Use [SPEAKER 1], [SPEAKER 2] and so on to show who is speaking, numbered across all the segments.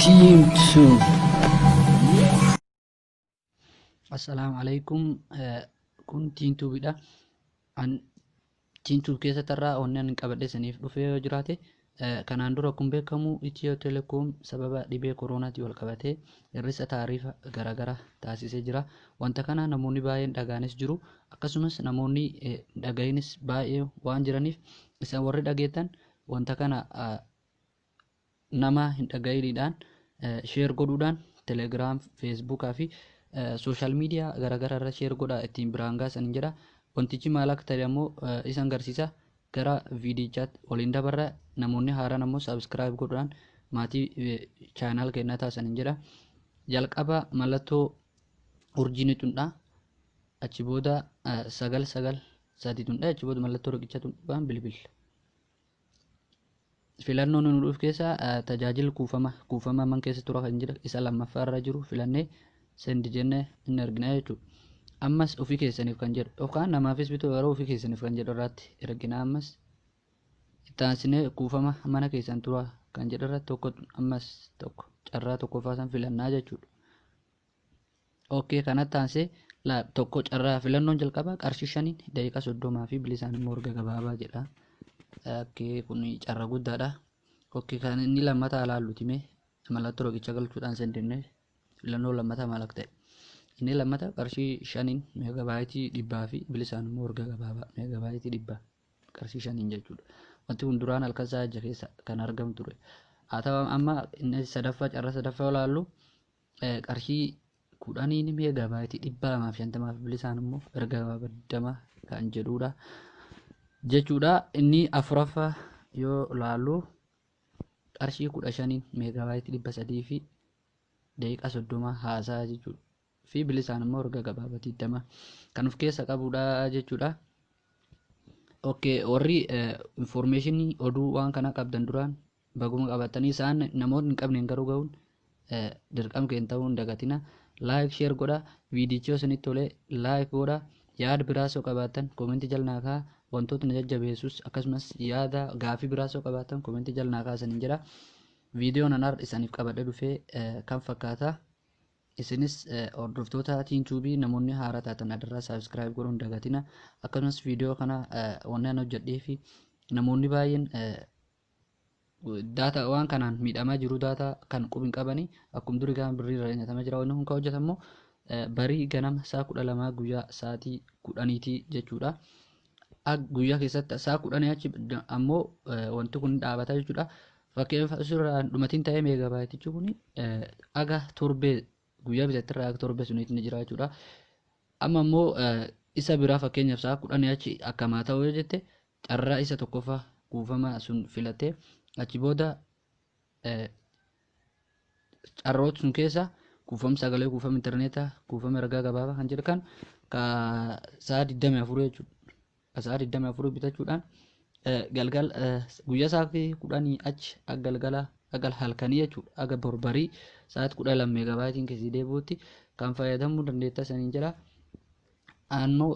[SPEAKER 1] Team 2.
[SPEAKER 2] Assalaamu alaikum. Kun Tiintuubidha. An Tiintuub keessatti irraa onneen hin qabadhe isiniif dhufee yoo jiraate, kanaan dura kun beekamu Itiyoo Telekoom sababa dhibee kooroonaatiin wal qabatee hir'isa taarifa garaagaraa taasisee jira. Wanta kana namoonni baay'een dhagaanis jiru. Akkasumas namoonni dhaga'inis baay'ee waan jiraniif, isaan warri dhageettan wanta kana nama hin dhaga'iniidhaan share godhuudhaan Telegram, Facebookaa fi social media garaagaraa irra share godhaa ittiin biraan gaasan jedha. Wantichi maal akka ta'e ammoo isan agarsiisa. Gara viidiyichaatti waliin dabarra. Namoonni haaraan ammoo subscribe godhuudhaan maatii channel keenyaa taasisan jedha. Jalqaba mallattoo urjii ni tuqna. Achi booda 993 tuqna. Achi booda mallattoo riqichaa tuqnaan bilbila. Filannoo nu dhufu keessa tajaajila kuufama man keessa tura kan jira isa lammaffaa irra jiru filannee send jennee inni ergina jechuudha. Ammas ofii keessaniif kan jedhu yookaan namaafis bituu yeroo ofii keessaniif kan jedhu irratti ergina. Ammas itti aansinee kuufama mana keessan tura kan jedhu irratti tokko, ammas tokko carraa tokkoffaa san filannaa jechuudha. Okay, kanatti aansee tokko carraa filannoon jalqabaa qarshii 5n daqiiqaa 30 fi bilisaan immoo erga gabaabaa jedha. Okay, kun carraa guddaadha. Okay, kan inni lammataa ilaalluti mee mallattoo riqicha galchuudhaan sendinne filannoo lammataa maal akka ta'e. Inni lammataa qarshii 5n meegabaayitii 100 fi bilisaan immoo erga gabaabaa meegabaayitii 100 qarshii 5n jechuudha. Wanti kun duraan halkan sa'a 6 keessa kan argamu ture. Haa ta'u, amma inni sadaffaa, carraa sadaffaa ilaallu, qarshii 10n meegabaayitii 250 fi bilisaan immoo erga gabaabaa 20 kan jedhudha jechuudha. Inni afuraffaa yoo ilaallu, qarshii 15n meegabaayitii 300 fi daqiiqaa 30 haasaa jechuudha. Fi bilisaan immoo erga gabaabaa 20 kan of keessa qabudha jechuudha. Okay, warri informationii oduu waan kana qabdan duraan baguma qabatanii, isaan namoonni hin qabneen garuu ga'uun dirqama keenya ta'uu hin dagatina. Like, share godha. Viidiyichi yoo isinitti tole like godha. Yaada biraas yoo qabaattan commentii jala naa kaa'aa. Wantoota na jajjabeessus akkasumas yaada gaafii biraas yoo qabaattan commentii jala naa kaasanii jedha. Viidiyoon an har'a isaniif qabadhe dhufee kan fakkaata. Isinis hordoftoota Tiintuubii namoonni haaraa taatan adarraa subscribe godhuun dagatina. Akkasumas viidiyoo kana wanni an hojjedhee fi namoonni baay'een data waan kanaan miidhamaa jiru, data kan qubi hin qabanii, akkuma durii kan birrii irra nyaatamaa jira. Wanni kun kan hojjetamu barii ganama sa'a 12, guyyaa sa'aatii 10ti jechuudha. Guyyaa keessatti sa'a 10 achi ammoo wanti kun dhaabata jechuudha. Fakkeenyaaf, asirraa dhumatiin ta'ee meegaabaayitichi kun aga torbee guyyaa bitattirraa aga torbee suniitti ni jira jechuudha. Amma immoo isa biraa, fakkeenyaaf sa'a 10 achi akkamaa ta'u yoo jette, carraa isa tokkoffaa kuufama sun filatee achi booda carroota sun keessa kuufama sagalee, kuufama intarneetaa, kuufama ergaa gabaabaa kan jedhu kan ka sa'a 24 jechuudha. Ka sa'a 24 bitachuudhaan galgal guyyaa sa'aatii 10 achi aga galgala, aga halkanii jechuudha. Aga borbarii sa'aatii 12 meegaabaayitiin keessi deebi'utti kan fayyadamuu dandeetta saniin jedha. Ammoo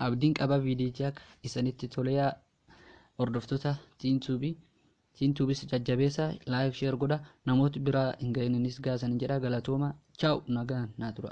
[SPEAKER 2] abdiin qaba viidiyichi akka isanitti tolee. Hordoftoota Tiintuubii, Tiintuubis jajjabeessa, like, share godha, namooti biraa hin ga'ininis gaasan jedha. Galatooma, ciao, nagaan naa tura.